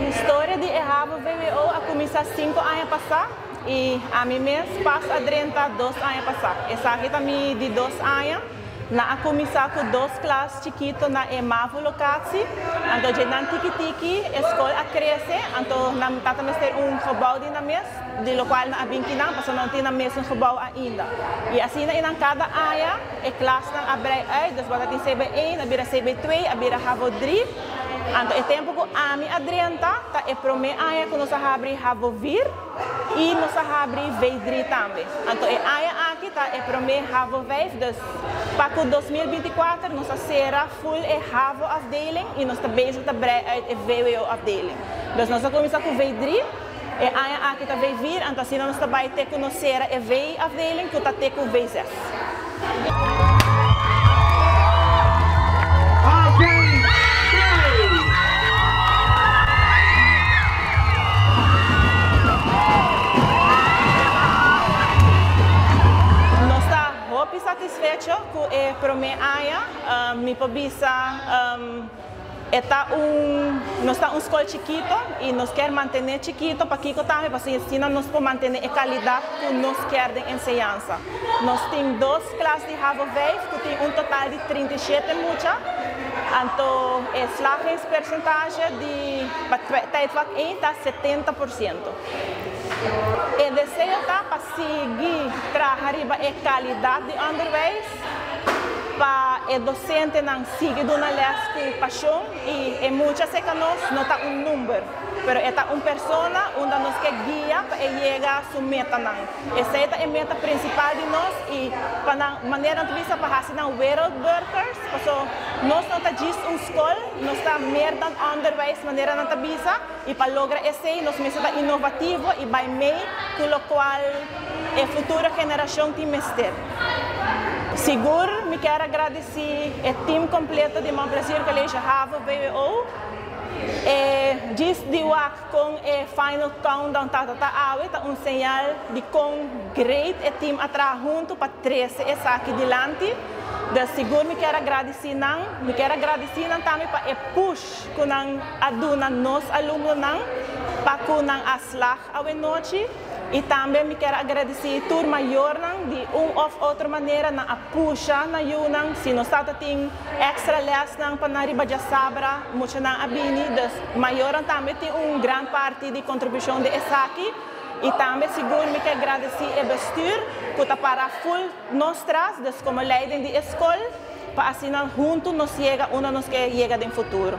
historia di e havo vwo a kuminsá sinku aña pasá i ami mes pas a drenta dos aña pasá. Esaki ta mi di dos aña. Nan a kuminsá ku dos klas chikito na e mavo lokatie, anto dje nan tiki tiki e skol a krese, anto nan tata mester un gebou di nan mes, di lokual nan a bin kinan pasobra nan no tin nan mesun gebou ainda. I asina i nan kada aña e klasnan a brei uit, dus bo ta tin CB één a bira CB twee, a bira havo drie, anto e tempu ku ami a drenta ta e promé aña ku nos a habri havo vier. I nos a habri V drie tambe. Anto e aña aki ta e promé havo vijf, dus pa ku 2024 nos a sera full e havo afdeling i nos ta bezig ta brei uit e vwo afdeling. Dus nos a kuminsá ku V drie, e aña aki ta V vier, anto asina nos ta bai te ku nos sera e V afdeling ku ta te ku V zes. Nos ta hopi satisfecho ku e promé aña. Mi por bisa e ta un, nos ta un skol chikito i nos kier mantené chikito. Pakiko tambe? Pasobra asina nos por mantené e kalidat ku nos kier den enseñansa. Nos tin dos klas di havo vijf ku tin un total di 37 mucha. Anto e slagingspercentage di pa tijdvak één ta 70%. E deseo ta pa sigui traha riba e kalidat di onderwijs, pa e dosentenan sigui duna lès ku pashon i e mucha serka nos no ta un number, pero e ta un persona unda nos ke guia pa e yega su metanan. Esei ta e meta prinsipal di nos i pa nan manera nan ta bisa pa hasi nan wereldburgers, paso nos no ta djis un skol, nos ta meer dan onderwijs manera nan ta bisa i pa logra esei nos mester ta inovativo i bai mei ku lokual e futuro generashon tin mester. Sigur mi kier a gradisí e team kompleto di Mon Plaisir College Havo vwo, e djis di wak. Kon e final countdown tata ta awe ta un señal di kon great e team a traha huntu pa trese esaki dilanti. Dus sigur mi kier a gradisí nan. Mi kier a gradisí nan tambe pa e push ku nan a duna nos alumnonan pa ku nan a slag awenochi. I tambe mi kier a gradisí tur mayornan di un òf otro manera nan a pusha nan yunan. Si nos tata tin Extra lesnan pa nan riba djasabra, muchanan a bini, dus mayornan tambe tin un gran parti di kontribushon den esaki. I tambe sigur mi ke gradesí e bestuur ku ta para ful nos tras, dus komo leiding di e skol, pa asina huntu nos yega unda nos ke yega den futuro.